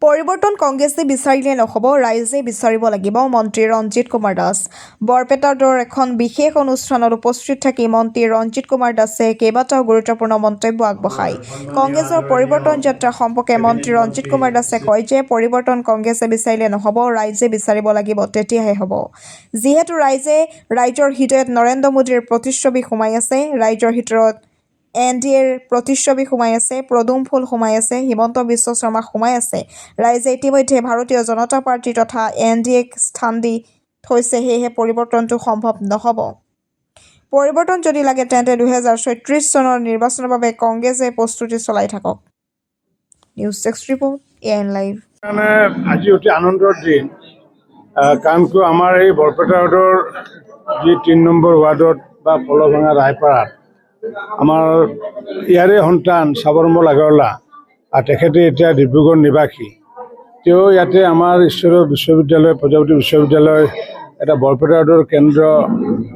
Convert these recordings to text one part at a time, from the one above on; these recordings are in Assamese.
পৰিৱৰ্তন কংগ্ৰেছে বিচাৰিলে নহ'ব, ৰাইজে বিচাৰিব লাগিব। মন্ত্ৰী ৰঞ্জিত কুমাৰ দাস। বৰপেটাৰ এখন বিশেষ অনুষ্ঠানত উপস্থিত থাকি মন্ত্ৰী ৰঞ্জিত কুমাৰ দাসে কেইবাটাও গুৰুত্বপূৰ্ণ মন্তব্য আগবঢ়ায়। কংগ্ৰেছৰ পৰিৱৰ্তন যাত্ৰা সম্পৰ্কে মন্ত্ৰী ৰঞ্জিত কুমাৰ দাসে কয় যে পৰিৱৰ্তন কংগ্ৰেছে বিচাৰিলে নহ'ব, ৰাইজে বিচাৰিব লাগিব, তেতিয়াহে হ'ব। যিহেতু ৰাইজৰ হৃদয়ত নৰেন্দ্ৰ মোদীৰ প্ৰতিচ্ছবি সোমাই আছে, ৰাইজৰ ভিতৰত এনডিএৰ প্ৰতিচ্ছবি সোমাই আছে, পদুম ফুল সোমাই আছে, হিমন্ত বিশ্ব শৰ্মা সোমাই আছে। ৰাইজে ইতিমধ্যে ভাৰতীয় জনতা পাৰ্টী তথা এনডিএক স্থান দি থৈছে। সেয়েহে পৰিৱৰ্তনটো সম্ভৱ নহ'ব। পৰিৱৰ্তন যদি লাগে, তেন্তে 2036 চনৰ নিৰ্বাচনৰ বাবে কংগ্ৰেছে প্ৰস্তুতি চলাই থাকক। News desk report, AN live. কাৰণে আজি অতি আনন্দৰ দিন, কাৰণ কিয় আমাৰ এই বৰপেটা ৰোডৰ যি 3 নম্বৰ ৱাৰ্ডত বা কলভঙা ৰায়পাৰাত আমাৰ ইয়াৰে সন্তান চাবৰমল আগৰৱালা আৰু তেখেতে এতিয়া ডিব্ৰুগড় নিবাসী। তেওঁ ইয়াতে আমাৰ ঈশ্বৰীয় বিশ্ববিদ্যালয়, প্ৰজাপতি বিশ্ববিদ্যালয় এটা বৰপেটা ৰোডৰ কেন্দ্ৰ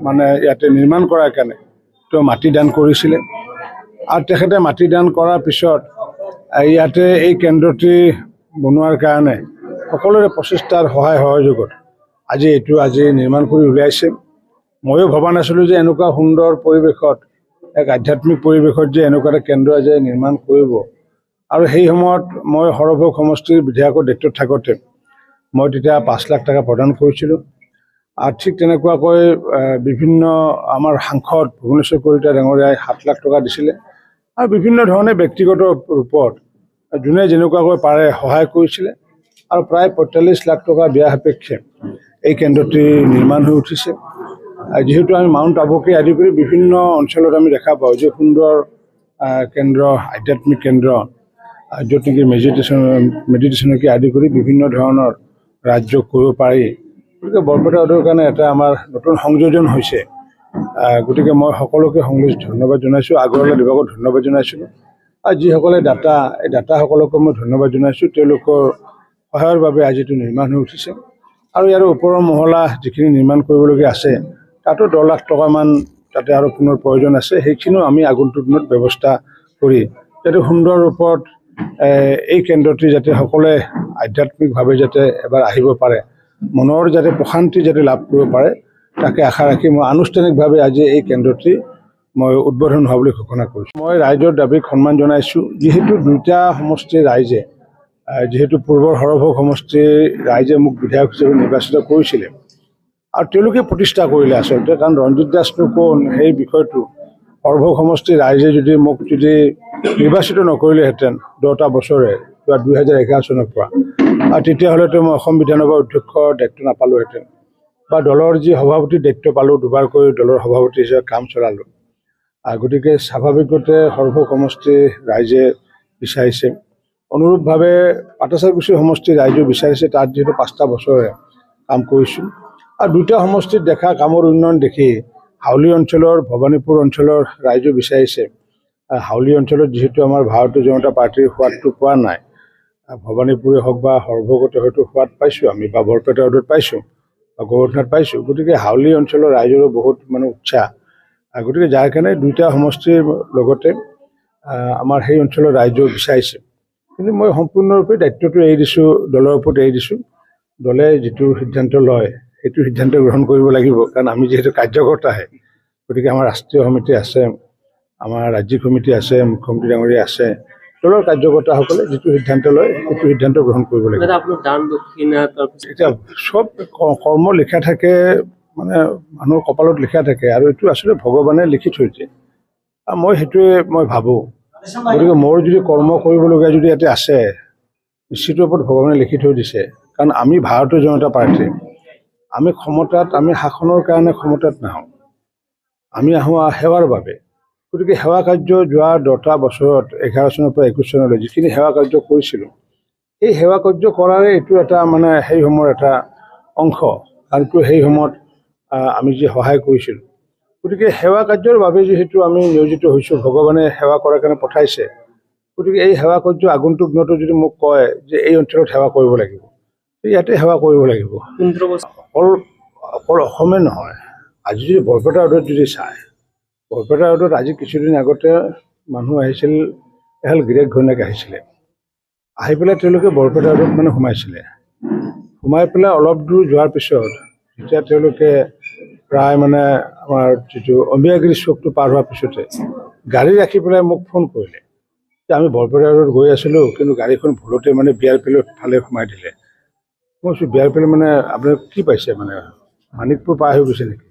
মানে ইয়াতে নিৰ্মাণ কৰাৰ কাৰণে তেওঁ মাটি দান কৰিছিলে। আৰু তেখেতে মাটি দান কৰাৰ পিছত ইয়াতে এই কেন্দ্ৰটি বনোৱাৰ কাৰণে সকলোৰে প্ৰচেষ্টাৰ সহায় সহযোগত আজি এইটো আজি নিৰ্মাণ কৰি উলিয়াইছে। ময়ো ভবা নাছিলোঁ যে এনেকুৱা সুন্দৰ পৰিৱেশত, এক আধ্যাত্মিক পৰিৱেশত যে এনেকুৱা এটা কেন্দ্ৰ আজি নিৰ্মাণ কৰিব। আৰু সেই সময়ত মই সৰভোগ সমষ্টিৰ বিধায়কৰ দায়িত্বত থাকোঁতে মই তেতিয়া 5 লাখ টকা প্ৰদান কৰিছিলোঁ। আৰু ঠিক তেনেকুৱাকৈ বিভিন্ন আমাৰ সাংসদ ভুৱনেশ্বৰ কলিতা ডাঙৰীয়াই 7 লাখ টকা দিছিলে। আৰু বিভিন্ন ধৰণে ব্যক্তিগত ৰূপত যোনে যেনেকুৱাকৈ পাৰে সহায় কৰিছিলে। আৰু প্ৰায় 45 লাখ টকা ব্যয় সাপেক্ষে এই কেন্দ্ৰটি নিৰ্মাণ হৈ উঠিছে। আৰু যিহেতু আমি মাউণ্ট আবুকে আদি কৰি বিভিন্ন অঞ্চলত আমি দেখা পাওঁ যে সুন্দৰ কেন্দ্ৰ, আধ্যাত্মিক কেন্দ্ৰ, য'ত নেকি মেডিটেশ্যনকে আদি কৰি বিভিন্ন ধৰণৰ ৰাজযোগ কৰিব পাৰি। গতিকে বৰপেটা ৰোডৰ কাৰণে এটা আমাৰ নতুন সংযোজন হৈছে। গতিকে মই সকলোকে সংশ্লিষ্ট ধন্যবাদ জনাইছোঁ, আগৰৱালা দেৱকো ধন্যবাদ জনাইছিলোঁ। আৰু যিসকলে দাতা, এই দাতাসকলকো মই ধন্যবাদ জনাইছোঁ। তেওঁলোকৰ সহায়ৰ বাবে আজি এইটো নিৰ্মাণ হৈ উঠিছে। আৰু ইয়াৰ ওপৰৰ মহলা যিখিনি নিৰ্মাণ কৰিবলগীয়া আছে, তাতো 10 লাখ টকামান তাতে আৰু পুনৰ প্ৰয়োজন আছে। সেইখিনিও আমি আগন্তুক দিনত ব্যৱস্থা কৰি যাতে সুন্দৰ ৰূপত এই কেন্দ্ৰটি যাতে সকলোৱে আধ্যাত্মিকভাৱে যাতে এবাৰ আহিব পাৰে, মনৰ যাতে প্ৰশান্তি যাতে লাভ কৰিব পাৰে, তাকে আশা ৰাখি মই আনুষ্ঠানিকভাৱে আজি এই কেন্দ্ৰটি মই উদ্বোধন হোৱা বুলি ঘোষণা কৰিছোঁ। মই ৰাইজৰ দাবীক সন্মান জনাইছোঁ। যিহেতু দুয়োটা সমষ্টিৰ ৰাইজে, যিহেতু পূৰ্বৰ সৰভোগ সমষ্টিৰ ৰাইজে মোক বিধায়ক হিচাপে নিৰ্বাচিত কৰিছিলে আৰু তেওঁলোকে প্ৰতিষ্ঠা কৰিলে আচলতে। কাৰণ ৰঞ্জিত দাসনো কোন, সেই বিষয়টো সৰভোগ সমষ্টিৰ ৰাইজে যদি মোক যদি নিৰ্বাচিত নকৰিলেহেঁতেন 10টা বছৰে যোৱা 2011 চনৰ পৰা, আৰু তেতিয়াহ'লেতো মই অসম বিধানসভাৰ অধ্যক্ষৰ দায়িত্ব নাপালোহেঁতেন বা দলৰ যি সভাপতিৰ দায়িত্ব পালোঁ, দুবাৰকৈ দলৰ সভাপতি হিচাপে কাম চলালোঁ। গতিকে স্বাভাৱিকতে সৰভোগ সমষ্টিৰ ৰাইজে বিচাৰিছে। অনুৰূপভাৱে পাটাছাৰকুছি সমষ্টিৰ ৰাইজেও বিচাৰিছে। তাত যিহেতু 5টা বছৰে কাম কৰিছোঁ আৰু দুটা সমষ্টিত দেখা কামৰ উন্নয়ন দেখি হাউলি অঞ্চলৰ, ভৱানীপুৰ অঞ্চলৰ ৰাইজেও বিচাৰিছে। হাউলি অঞ্চলত যিহেতু আমাৰ ভাৰতীয় জনতা পাৰ্টীৰ সোৱাদটো পোৱা নাই, ভৱানীপুৰে হওক বা সৰভোগতে হয়তো সোৱাদ পাইছোঁ আমি বা বৰপেটা ৰোডত পাইছোঁ বা গোৱৰ্ধনত পাইছোঁ। গতিকে হাউলি অঞ্চলৰ ৰাইজৰো বহুত মানে উৎসাহ। গতিকে যাৰ কাৰণে দুইটা সমষ্টিৰ লগতে আমাৰ সেই অঞ্চলৰ ৰাইজেও বিচাৰিছে। কিন্তু মই সম্পূৰ্ণৰূপে দায়িত্বটো এৰি দিছোঁ, দলৰ ওপৰত এৰি দিছোঁ। দলে যিটো সিদ্ধান্ত লয়, সেইটো সিদ্ধান্ত গ্ৰহণ কৰিব লাগিব। কাৰণ আমি যিহেতু কাৰ্যকৰ্তাহে, গতিকে আমাৰ ৰাষ্ট্ৰীয় সমিতি আছে, আমাৰ ৰাজ্যিক সমিতি আছে, মুখ্যমন্ত্ৰী ডাঙৰীয়া আছে। দলৰ কাৰ্যকৰ্তাসকলে যিটো সিদ্ধান্ত লয়, সেইটো সিদ্ধান্ত গ্ৰহণ কৰিব লাগিব। দাদা, আপোনাৰ দান দক্ষিণা, তাৰপিছত এতিয়া চব কৰ্ম লিখা থাকে, মানে মানুহৰ কপালত লিখা থাকে আৰু এইটো আচলতে ভগৱানে লিখি থৈ দিয়ে আৰু মই সেইটোৱে মই ভাবোঁ। গতিকে মোৰ যদি কৰ্ম কৰিবলগীয়া যদি ইয়াতে আছে, নিশ্চিত ৰূপত ভগৱানে লিখি থৈ দিছে। কাৰণ আমি ভাৰতীয় জনতা পাৰ্টী, আমি ক্ষমতাত, আমি শাসনৰ কাৰণে ক্ষমতাত নাহোঁ, আমি আহোঁ সেৱাৰ বাবে। গতিকে সেৱা কাৰ্য যোৱা 10টা বছৰত, 11 চনৰ পৰা 21 চনলৈ যিখিনি সেৱা কাৰ্য কৰিছিলোঁ, এই সেৱা কাৰ্য কৰাৰে এইটো এটা মানে সেই সময়ৰ এটা অংশ। কাৰণ কিয় সেই সময়ত আমি যি সহায় কৰিছিলোঁ, গতিকে সেৱা কাৰ্যৰ বাবে যিহেতু আমি নিয়োজিত হৈছোঁ, ভগৱানে সেৱা কৰাৰ কাৰণে পঠাইছে। গতিকে এই সেৱা কাৰ্য আগন্তুক দিনতো যদি মোক কয় যে এই অঞ্চলত সেৱা কৰিব লাগিব, ইয়াতে সেৱা কৰিব লাগিব। 15 বছৰ অকল অকল অসমে নহয়, আজি যদি বৰপেটা ৰোডত যদি চায়, বৰপেটা ৰোডত আজি কিছুদিন আগতে মানুহ আহিছিল, এহাল গিৰিয়েক ঘৈণীয়েক আহিছিলে। আহি পেলাই তেওঁলোকে বৰপেটা ৰোডত মানে সোমাইছিলে। সোমাই পেলাই অলপ দূৰ যোৱাৰ পিছত যেতিয়া তেওঁলোকে প্ৰায় মানে আমাৰ যিটো অমিয়াগিৰি চকটো পাৰ হোৱাৰ পিছতে গাড়ী ৰাখি পেলাই মোক ফোন কৰিলে যে আমি বৰপেটা ৰোড গৈ আছিলোঁ, কিন্তু গাড়ীখন ভুলতে মানে বি আৰ পি এলৰ ফালে সোমাই দিলে। মই কৈছোঁ, বি আৰ পি এল মানে আপোনালোক কি পাইছে, মানে মানিকপুৰ পাৰ হৈ গৈছে নেকি?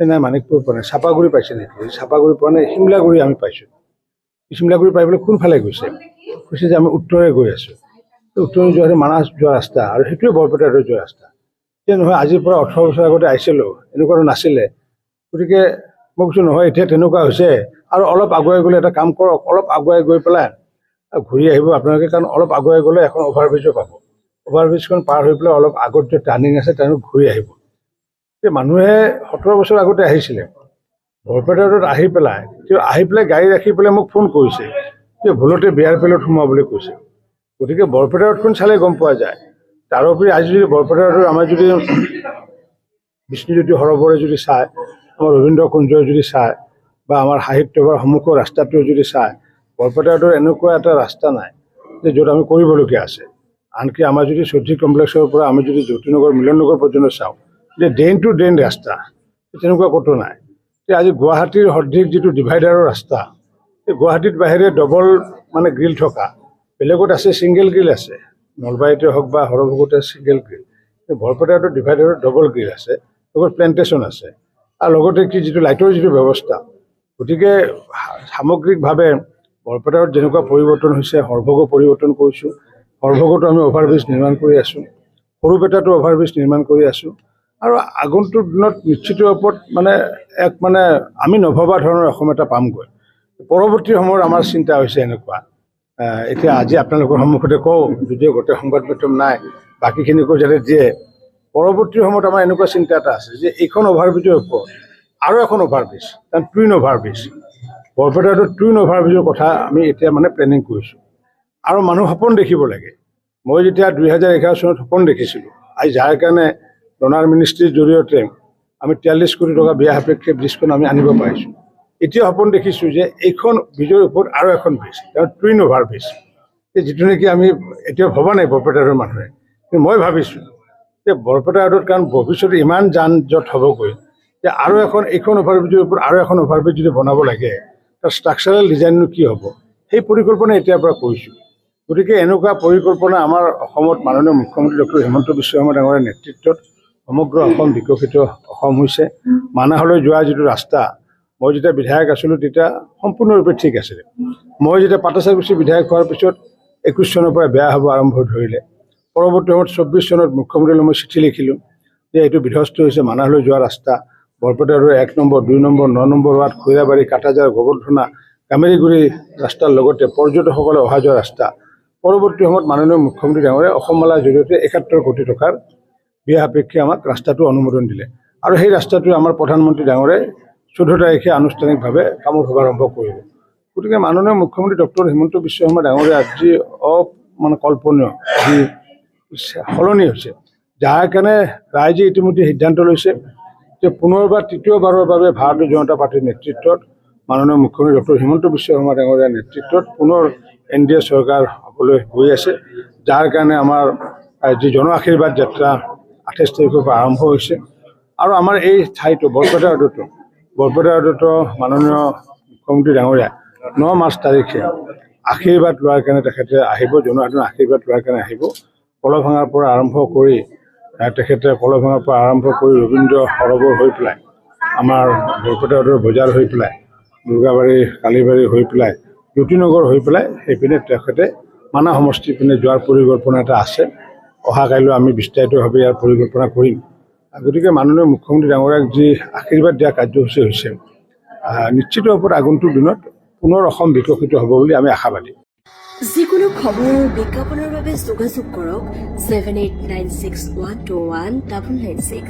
এই নাই, মানিকপুৰ পোৱা নাই। চাপাগুৰি পাইছে নেকি? চাপাগুৰি পোৱা নাই, শিমলাগুৰি আমি পাইছোঁ। শিমলাগুৰি পাই পেলাই কোনফালে গৈছে? কৈছে যে আমি উত্তৰে গৈ আছোঁ। উত্তৰে যোৱা মানাহ যোৱা ৰাস্তা আৰু সেইটোৱে বৰপেটা ৰোড যোৱা ৰাস্তা। এতিয়া নহয়, আজিৰ পৰা 18 বছৰ আগতে আহিছিলোঁ, এনেকুৱাটো নাছিলে। গতিকে মই কৈছোঁ, নহয়, এতিয়া তেনেকুৱা হৈছে আৰু অলপ আগুৱাই গ'লে এটা কাম কৰক, অলপ আগুৱাই গৈ পেলাই ঘূৰি আহিব আপোনালোকে, কাৰণ অলপ আগুৱাই গ'লে এখন অভাৰব্ৰিজো পাব। অভাৰব্ৰিজখন পাৰ হৈ পেলাই অলপ আগত যে টাৰ্ণিং আছে, টাৰ্ণিং ঘূৰি আহিব। এই মানুহে 17 বছৰ আগতে আহিছিলে বৰপেটা ৰোডত, আহি পেলাই তেওঁ আহি পেলাই গাড়ী ৰাখি পেলাই মোক ফোন কৰিছে যে ভুলতে বি আৰ পি এলত সোমোৱা বুলি কৈছে। গতিকে বৰপেটা ৰোডখন চালে গম পোৱা যায়। তাৰোপৰি আজি যদি বৰপেটা ৰোডৰ আমাৰ যদি বিষ্ণুজ্যোতি সৰোবৰে যদি চায়, আমাৰ ৰবীন্দ্ৰ কুঞ্জই যদি চায় বা আমাৰ সাহিত্য সভাৰ সন্মুখৰ ৰাস্তাটোৱে যদি চায়, বৰপেটা ৰোডৰ এনেকুৱা এটা ৰাস্তা নাই যে য'ত আমি কৰিবলগীয়া আছে। আনকি আমাৰ যদি চৌধুৰী কমপ্লেক্সৰ পৰা আমি যদি জ্যোতিনগৰ, মিলননগৰ পৰ্যন্ত চাওঁ যে ড্ৰেইন টু ড্ৰেইন ৰাস্তা, তেনেকুৱা ক'তো নাই। এতিয়া আজি গুৱাহাটীৰ সদৃশ যিটো ডিভাইডাৰৰ ৰাস্তা, এই গুৱাহাটীত বাহিৰে ডবল মানে গ্ৰিল থকা, বেলেগত আছে ছিংগল গ্ৰিল আছে, নলবাৰীতে হওক বা সৰভোগতে ছিংগল গ্ৰিল, বৰপেটাটো ডিভাইডাৰৰ ডবল গ্ৰিল আছে, লগত প্লেণ্টেশ্যন আছে আৰু লগতে কি যিটো লাইটৰ যিটো ব্যৱস্থা। গতিকে সামগ্ৰিকভাৱে বৰপেটাত যেনেকুৱা পৰিৱৰ্তন হৈছে, সৰভোগো পৰিৱৰ্তন কৰিছোঁ। সৰভোগতো আমি অভাৰব্ৰিজ নিৰ্মাণ কৰি আছোঁ, সৰুপেটাতো অভাৰব্ৰিজ নিৰ্মাণ কৰি আছোঁ আৰু আগন্তুক দিনত নিশ্চিত ৰূপত মানে এক মানে আমি নভবা ধৰণৰ অসম এটা পামগৈ। পৰৱৰ্তী সময়ত আমাৰ চিন্তা হৈছে এনেকুৱা, এতিয়া আজি আপোনালোকৰ সন্মুখতে কওঁ, যদিও গোটেই সংবাদ মাধ্যম নাই, বাকীখিনিকো যাতে দিয়ে। পৰৱৰ্তী সময়ত আমাৰ এনেকুৱা চিন্তা এটা আছে যে এইখন অভাৰব্ৰিজৰ ওপৰত আৰু এখন অভাৰব্ৰিজ, কাৰণ টুইন অভাৰব্ৰিজ, বৰপেটাটো টুইন অভাৰব্ৰিজৰ কথা আমি এতিয়া মানে প্লেনিং কৰিছোঁ। আৰু মানুহ সপোন দেখিব লাগে। মই যেতিয়া 2011 চনত সপোন দেখিছিলোঁ, আজি যাৰ কাৰণে ডনাৰ মিনিষ্ট্ৰীৰ জৰিয়তে আমি 43 কোটি টকা ব্যয় সাপেক্ষে ব্ৰিজখন আমি আনিব পাৰিছোঁ। এতিয়া সপোন দেখিছোঁ যে এইখন ব্ৰিজৰ ওপৰত আৰু এখন ব্ৰিজ, কাৰণ টুইন অভাৰ ব্ৰিজ, এই যিটো নেকি আমি এতিয়া ভবা নাই বৰপেটা ৰোডৰ মানুহে। কিন্তু মই ভাবিছোঁ যে বৰপেটা ৰোডত কাৰণ ভৱিষ্যতে ইমান যান জঁট হ'বগৈ যে আৰু এখন এইখন অভাৰব্ৰিজৰ ওপৰত আৰু এখন অভাৰব্ৰিজ যদি বনাব লাগে, তাৰ ষ্ট্ৰাকচাৰেল ডিজাইননো কি হ'ব, সেই পৰিকল্পনা এতিয়াৰ পৰা কৰিছোঁ। গতিকে এনেকুৱা পৰিকল্পনা আমাৰ অসমত মাননীয় মুখ্যমন্ত্ৰী ডক্টৰ হিমন্ত বিশ্ব শৰ্মা ডাঙৰীয়াৰ নেতৃত্বত সমগ্ৰ অসম বিকশিত অসম হৈছে। মানাহলৈ যোৱা যিটো ৰাস্তা, মই যেতিয়া বিধায়ক আছিলোঁ তেতিয়া সম্পূৰ্ণৰূপে ঠিক আছিলে। মই যেতিয়া পাটাছাৰকুছি বিধায়ক হোৱাৰ পিছত 21 চনৰ পৰা বেয়া হ'ব আৰম্ভ ধৰিলে। পৰৱৰ্তী সময়ত 24 চনত মুখ্যমন্ত্ৰীলৈ মই চিঠি লিখিলোঁ যে এইটো বিধ্বস্ত হৈছে মানাহলৈ যোৱা ৰাস্তা, বৰপেটা ৰোডৰ 1 number, 2 number, 9 number ward, Khairabari, Katajar, Gobardhana, Kamerigiri ৰাস্তাৰ লগতে পৰ্যটকসকলে অহা যোৱা ৰাস্তা। পৰৱৰ্তী সময়ত মাননীয় মুখ্যমন্ত্ৰী ডাঙৰীয়াই অসম মালাৰ জৰিয়তে 71 কোটি টকাৰ ব্যয় সাপেক্ষে আমাক ৰাস্তাটো অনুমোদন দিলে আৰু সেই ৰাস্তাটো আমাৰ প্ৰধানমন্ত্ৰী ডাঙৰীয়াই 14 তাৰিখে আনুষ্ঠানিকভাৱে কামৰ শুভাৰম্ভ কৰিব। গতিকে মাননীয় মুখ্যমন্ত্ৰী ডক্টৰ হিমন্ত বিশ্ব শৰ্মা ডাঙৰীয়াৰ যি মানে কল্পনীয় যি সলনি হৈছে, যাৰ কাৰণে ৰাইজে ইতিমধ্যে সিদ্ধান্ত লৈছে যে পুনৰবাৰ তৃতীয়বাৰৰ বাবে ভাৰতীয় জনতা পাৰ্টীৰ নেতৃত্বত মাননীয় মুখ্যমন্ত্ৰী ডক্টৰ হিমন্ত বিশ্ব শৰ্মা ডাঙৰীয়াৰ নেতৃত্বত পুনৰ এন ডি এ চৰকাৰ হ'বলৈ গৈ আছে। যাৰ কাৰণে আমাৰ যি জন আশীৰ্বাদ যাত্ৰা 28 তাৰিখৰ পৰা আৰম্ভ হৈছে আৰু আমাৰ এই ঠাইটো বৰপেটা ৰোডতো মাননীয় মুখ্যমন্ত্ৰী ডাঙৰীয়া 9 মাৰ্চ তাৰিখে আশীৰ্বাদ লোৱাৰ কাৰণে তেখেতে আহিব, জনসাধাৰণৰ আশীৰ্বাদ লোৱাৰ কাৰণে আহিব। কলভঙাৰ পৰা আৰম্ভ কৰি তেখেতে কলভঙাৰ পৰা আৰম্ভ কৰি ৰবীন্দ্ৰ সৰোবৰ হৈ পেলাই আমাৰ বৰপেটা ৰোডৰ বজাৰ হৈ পেলাই দুৰ্গাবাৰী, কালিবাৰী হৈ পেলাই জ্যোতিনগৰ হৈ পেলাই সেইপিনে তেখেতে মানাহ সমষ্টিৰ পিনে যোৱাৰ পৰিকল্পনা এটা আছে। অহা কাইলৈ আমি বিস্তাৰিতভাৱে ইয়াৰ পৰিকল্পনা কৰিম। গতিকে মাননীয় মুখ্যমন্ত্ৰী ডাঙৰীয়াক যি আশীৰ্বাদ দিয়া কাৰ্যসূচী হৈছে, নিশ্চিত ৰূপত আগন্তুক দিনত পুনৰ অসম বিকশিত হ'ব বুলি আমি আশাবাদী। যিকোনো খবৰৰ বিজ্ঞাপনৰ বাবে যোগাযোগ কৰক 7896121996।